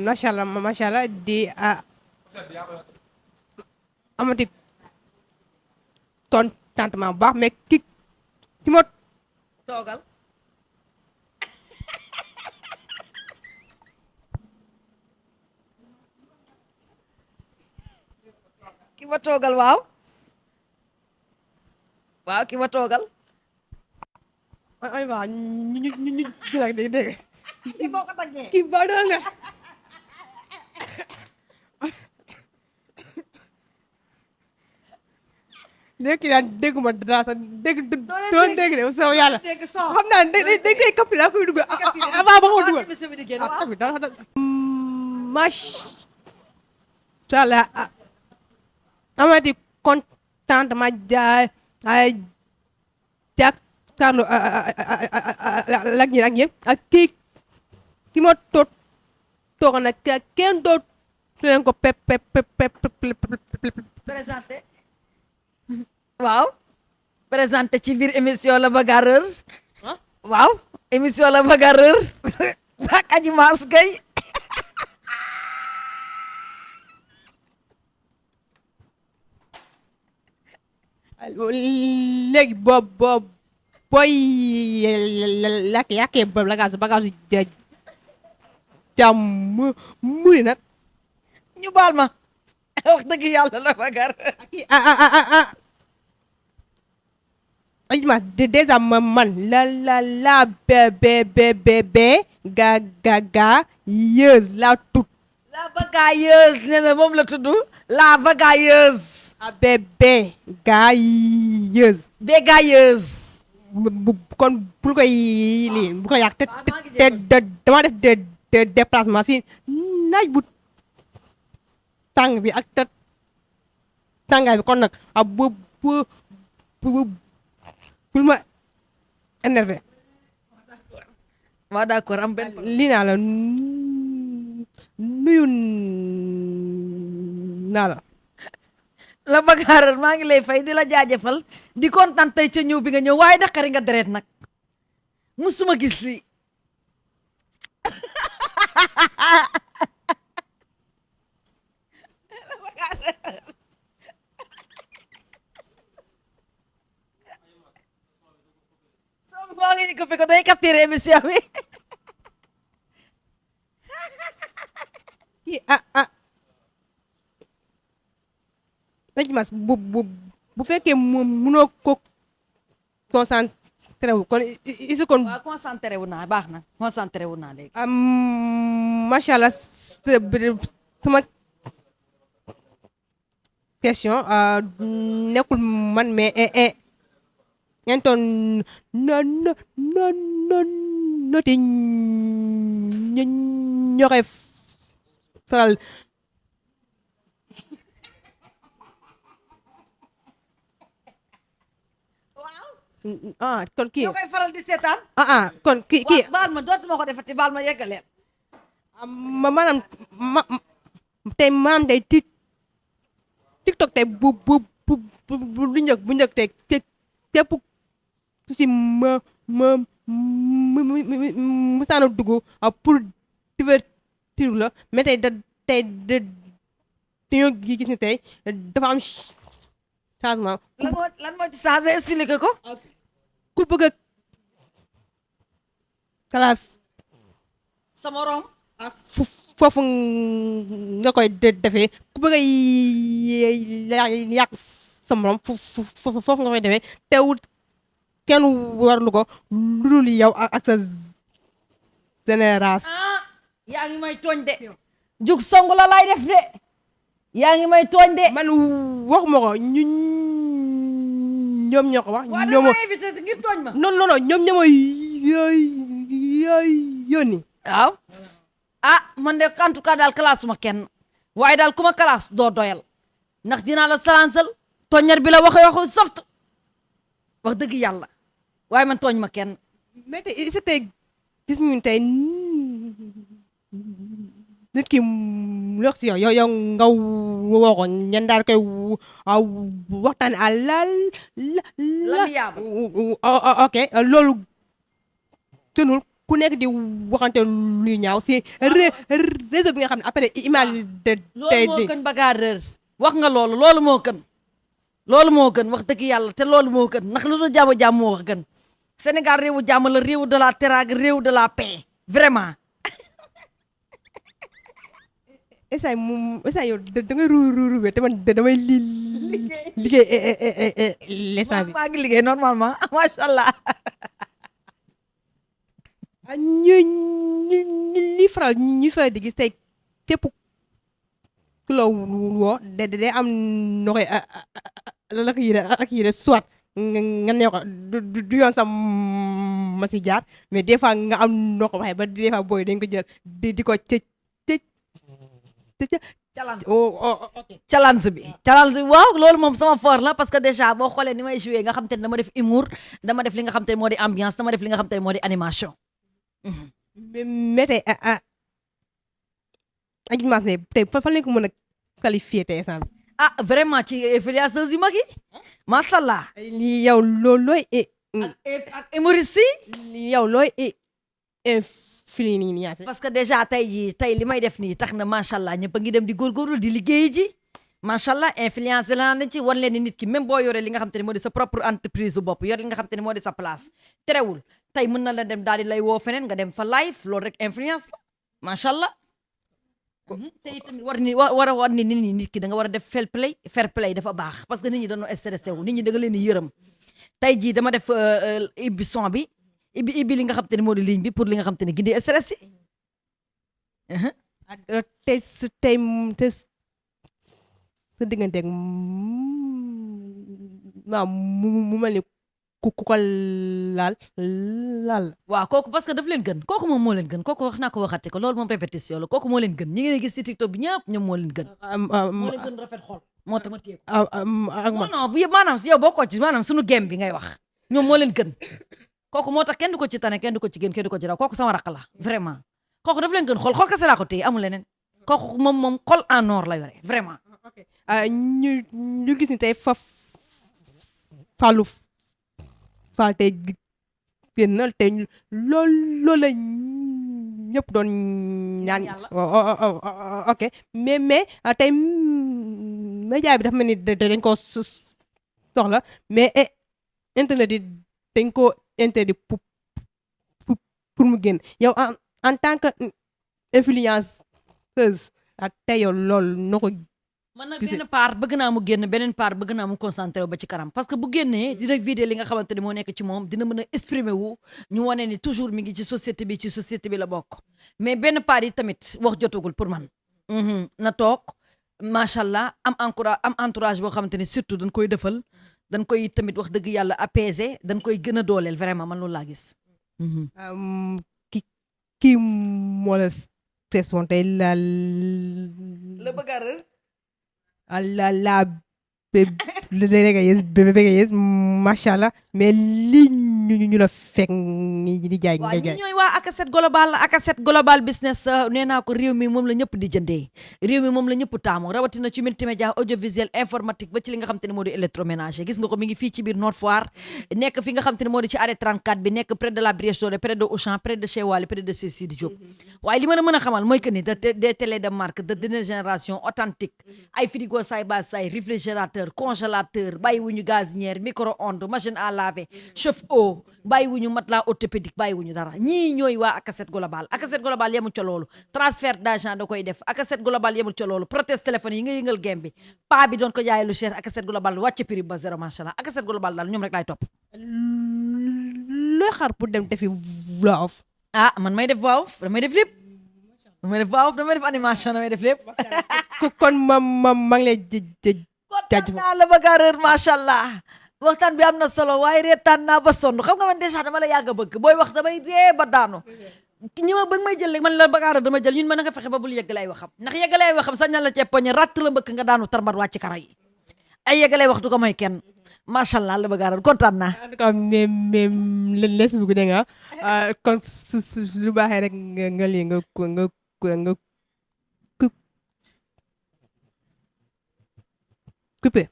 macha allah di amati contentement bu baax mais ki ma toogal ki ma toogal waaw waaw ki ma toogal ay waaw ñu rek dégg ki boo ko taggee kii ba doon nga léegi kii daan dégguma dara sax doon dégg de sama yàlla dégg son xam naa dégg kappi laa koy dugal avant ba ko dugal émission bi di génn ah waaw tamit dara macha allah amati contentement ay jàkkaarloo ak ñi ak ñëpp ak ki ma toog nag kenn dootu leen ko présenté waaw présenté ci biir émission la bagarreur waaw émission la bagarreur ak Adji Mass Gueye léegi booy yàqee bagage jàmm muri nag ñu baal ma wax dëgg yàlla la bagarreur Adji Mass déjà man la ga yeuse la tut la bagailleuse nee na moom la tudd la bagailleuse ga yeuse bégayeuse kon bul koy lii bu ko yàq te dama def déplacement si naaj bu tàng bi ak tàngaay bi kon nag bul ma énervé waaw d'accord am benn lii naa la nuyu naa la la bagarreur maa ngi lay fay di la jaajëfal di kontaan tey ca ñëw bi nga ñëw waaye naqari nga deret nag musuma gis lii soo moo ngi ko fi ko day capturé émission bi kii Adji Mass bu fekkee mënoo ko concentré wu kon isu kon waaw concentré wu naa baax na concentré wu naa léegi macha allah sama question nekkul man mais ngeen toon noti ñoo koy faral kon kii ñoo koy faral di seetaan kon kii baal ma dootuma ko defati baal ma yeggaleen maanaam tey maanaam tey TikTok tey bu njëkk tey képp ku si musaana dugg pour divertir la mais tey dañoo gis ni tey dafa am changement lan moo ci changé expliqué ko ku bëgg a classe sa morom foofu nga koy defee ku bëgg a yàq sa morom foofu nga koy defee teewul kenn warlu ko lu dul yow ak sa génération. yaa ngi may tooñ de jug song la lay def de yaa ngi may tooñ de man waxuma ko ñoom ñoo ko wax. waaw dama invité ngir tooñ ma non ñoom ñoo ma yónni. waaw man de en tout cas daal classe ma kenn waaye daal ku ma classe doo doyal ndax dinaa la salansal tooñar bi la waxu soft wax dëgg yàlla waaye man tooñ ma kenn mais tey est-ce que tey gis ñu tey nit ki mu si yow nga woo ko ñan daal koy waxtaan à l'amiable ok loolu gënul ku nekk di waxante luy ñaaw si réseau bi nga xam ne après image de tey loolu moo gën bagarreur wax nga loolu moo gën loolu moo gën wax dëgg yàlla te loolu moo gën ndax lu dul jàmm moo wax gën Sénégal réewu jàmm la réewu de la teranga réewu de la paix vraiment esa yow da ngay ruube te man damay liggéey l'instant bi maa ngi liggéey normalement macha allah li faral ñu faral di gis tey képp ku la woo day am noo koy ak yii de soit nga ne ko du yoon sam ma si jaar mais des fois nga am noo ko waxee ba des fois booy dañ ko jël di ko challenge bi waaw loolu moom sama fort la parce que déjà boo xoolee ni may joué nga xam te ne dama def humour dama def li nga xam te ne moo di ambiance dama def li nga xam te ne moo di animation mais tey Adji ne tey fan lañ ko mën a qualifier tey instant bi vraiment ci influenceuse yu mag yi macha allah li yow looy ak humoriste yi yow looy influence parce que déjà tey li may def nii tax na macha allah ñëpp a ngi dem di góorgóorlu di liggéey ji macha allah influence la nañ ci wan leen ni nit ki même boo yoree li nga xam te ne moo di sa propre entreprise su bopp yor li nga xam te ne moo di sa place terewul tey mën na la dem daal di lay woo feneen nga dem fa live loolu rek influence la macha allah tey tamit war a war ni nit ki da nga war a def fair play dafa baax parce que nit ñi dañoo stressé wu nit ñi da nga leen di yërëm tey jii dama def ibbi son bi ibbi li nga xam te ne moo di ligne bi pour li nga xam te ne gindi stress yi tey sa digganteeg maam mu mel ni ku ko laal waaw kooku parce que daf leen gën kooku moom moo leen gën kooku wax naa ko waxate ko loolu moom répétition la kooku moo leen gën ñi ngeen gis ci TikTok bi ñëpp ñoom moo leen gën moo leen gën rafet xol moo tax ma téye ko ak man non bu maanaam si yow boo ko ci maanaam suñu gem bi ngay wax ñoom moo leen gën kooku moo tax kenn du ko ci tane kenn du ko ci gën kenn du ko ci raw kooku sama raq la vraiment kooku daf leen gën xol kese laa ko téye amul leneen kooku moom xol en or la yore vraiment ñu gis ni tey Fallou Fall tey génnal te loolu la ñëpp doon ñaan ok mais tey média bi dafa mel ni dañ ko soxla mais internet yi dañ ko interdit pour mu génn yow en tant que influenceuse tey yow loolu noo ko man nag benn part bëgg naa mu génn beneen part bëgg naa mu concentré wu ba ci kanam parce que bu génnee dina vidé li nga xamante ne moo nekk ci moom dina mën a exprimer wu ñu wane ni toujours mi ngi ci société bi la bokk mais benn part yi tamit wax jotagul pour man na toog macha allah am entourage boo xamante ne surtout dañ koy defal dañ koy tamit wax dëgg yàlla apaiser dañ koy gën a dooleel vraiment man loolu laa gis kii moo la sees woon tey la bëgg a rër la bégayees macha allah mais lii ñu la fekk di jaay waaw ñi ñooy waa Akaset global business nee naa ko réew mi moom la ñëpp di jëndee réew mi moom la ñëpp taamu rawatina ci multimédia audiovisuel informatique ba ci li nga xam te ne moo di électroménager gis nga ko mi ngi fii ci biir Nord Foire nekk fi nga xam te ne moo di ci arrêt 34 bi nekk près de la Brioche Dorée près de Auchan près de chez Wally près de chez Sidi Diop waaye li ma mën a xamal mooy que ni des télé de marque de dernière génération authentique ay frigo side by side réfrigérateur congélateur bàyyiwuñu gazinière micro-ondes machine à laver chauffe-eau bàyyiwuñu matelas orthopédique bàyyiwuñu dara ñii ñooy waa Akaset global yemul ca loolu transfert d'argent da koy def Akaset global yemul ca loolu protège téléphone yi nga yëngal gem bi paa bi doon ko jaay lu cher Akaset global wàcce prix ba zéro macha allah Akaset global daal ñoom rek laay topp looy xaar pour dem defi voix off man may def voix off damay def lépp damay def animation damay def lépp kon ma ngi lay kontaan naa la bëgg a rër macha allah waxtaan bi am na solo waaye reetaan naa ba sonn xam nga man déjà dama la yàgg a bëgg booy wax damay ree ba daanu ñi ma bëgg may jël rek man la bëgg a rër dama jël ñun ma na nga fexe ba bul yeggalay waxam ndax yeggalay waxam sax ñan la cee poñe ratt la mbëkk nga daanu tarmbat wàcc kara yi ay yeggalay wax du ko may kenn macha allah la bëgg a rër kontaan naa en tout cas même les bu dégg nga kon su lu baaxee rek nga lii nga coupé